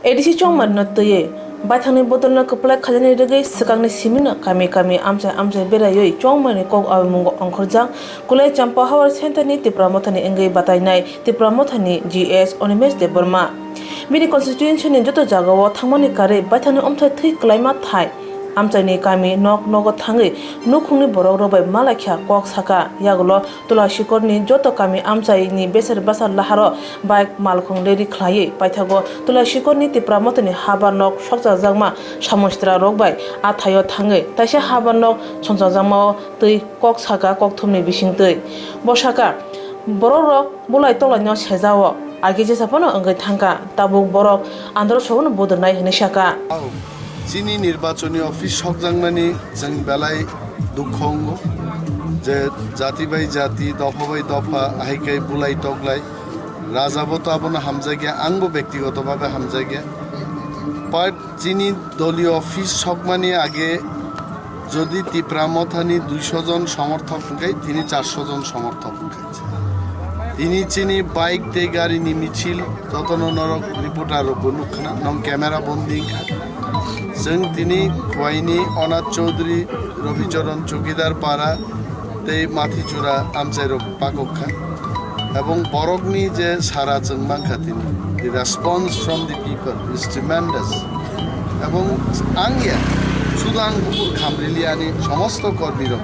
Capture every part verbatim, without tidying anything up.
A D C Chongmarino twiwi baithangni bodolno kwplai khajaknai rwgwi swkangni simino kami kami amchai amchai beraiwi Chongmarni kok awimungo ongkhorjak Kulai Champa Hawar Center ni Tipra Mothani wngwi batainai Tipra Mothani G S Animesh Debbarma. Bini constituency ni joto jagao thangmani karwi baithangni omthai thwi kwlaima thai amchaini kami nok nogo thangwi nukhungni borok rok bai malaikha kok saka yagulo Tulasikorni joto kami amchaini besar bwsa laharo bike malkhung reri khlaiwi paithago Tulasikorni Tipra Mothani habar nok sokchajakma samungsitra rok bai a thaio thangwi taisa habar nok songchajakmao twi kok saka kokthumni bisingtwi. Bo saka, borok rok bulai tolaino sejao, age jesa phano wngwi thangkha, tabuk borok andro sobono budrnai hwnwi saka. Chini nirbachoni office sokjaknani chwng belai dukho wngo, je jati bai jati, dopha bai dopha, ahai khe bulai toklai. Raja bo to abono hamjakya, ang bo bektigoto bhabe hamjakya. But chini doliyo office sokmani age jodi Tipra Mothani duisho jon somorthok hwnkhe, tini charsho jon somorthok hwnkhe. Tini chini bike tei gari ni michil jotono norok reporter rok bo nukha, nong camera bondi wngkha. Chwng tini Khwaini Onath Chaudhary, Rabicharan Chowkidar Para tei Mathichura amchai rok pakok kha. Ebong borokni je sara chwng mankha tini, the response from the people is tremendous. Ebong ang ya, sudu ang bukur khamrili ani somosto kormi rok,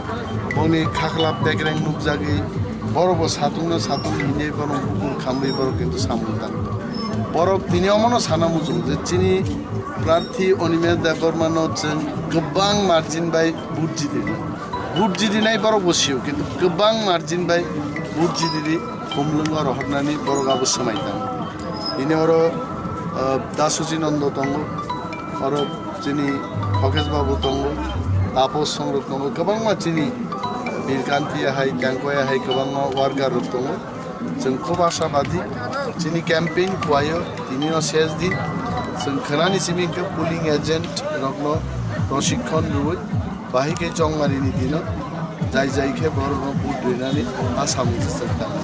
boni khakla bekreng nukjagwi, borok bo satung no satung hinwi borok bukur khamwi borok kintu samung tang. Borok tini omono sana muchung je chini prarthi Animesh Debbarma no chwng kwbang margin bai vote jidi. Vote jidinai borok bo sio, kintu kwbang margin bai vote jididi khumlwngo rohornani borok abo swmai tang. Bini oro, ah, Dasuji Nondo tongo, oro chini Khokesh Babu tongo, Taposh Songrok tongo, kwbangma chini Birkanti hai, Tengkoi hai kwbangma worker rok tongo. Chwng khub ashabadi, chini campaign kuaio, tinino ses din. Chwng khwnani simi hwnkhe polling agent rokno proshikkhon rwui, bahai khe Chongmarini dino jai jai khe borokno vote rinani a samung se chwng tangma.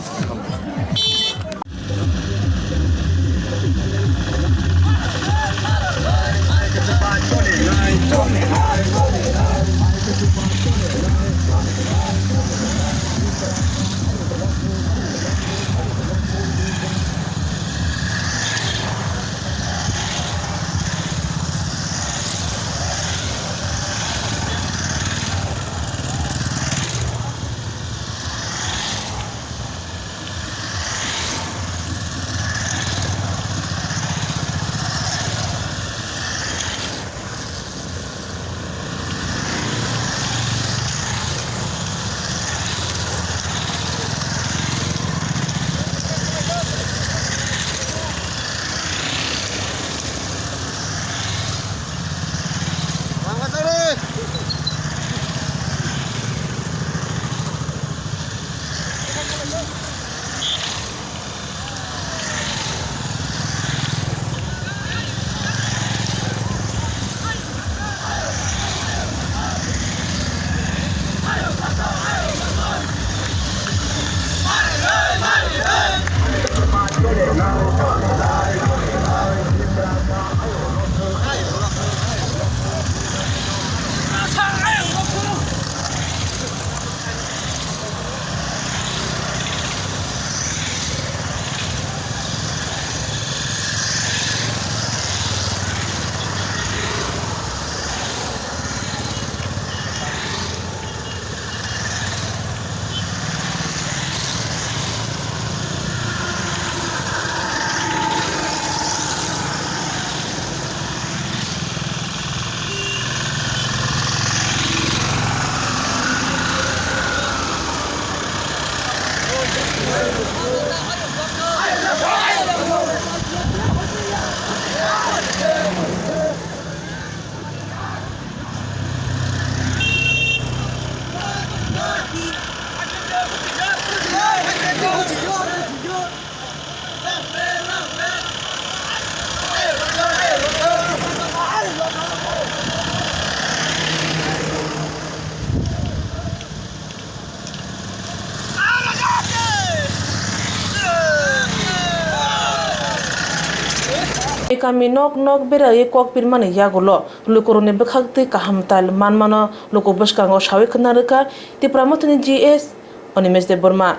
Kami nok nok berawi kok pirmani yagulo lukurogni bwkhaktwi kaham tail manmano luku bwskango sawi khwna rwkha Tipra Mothani G S Animesh Debbarma.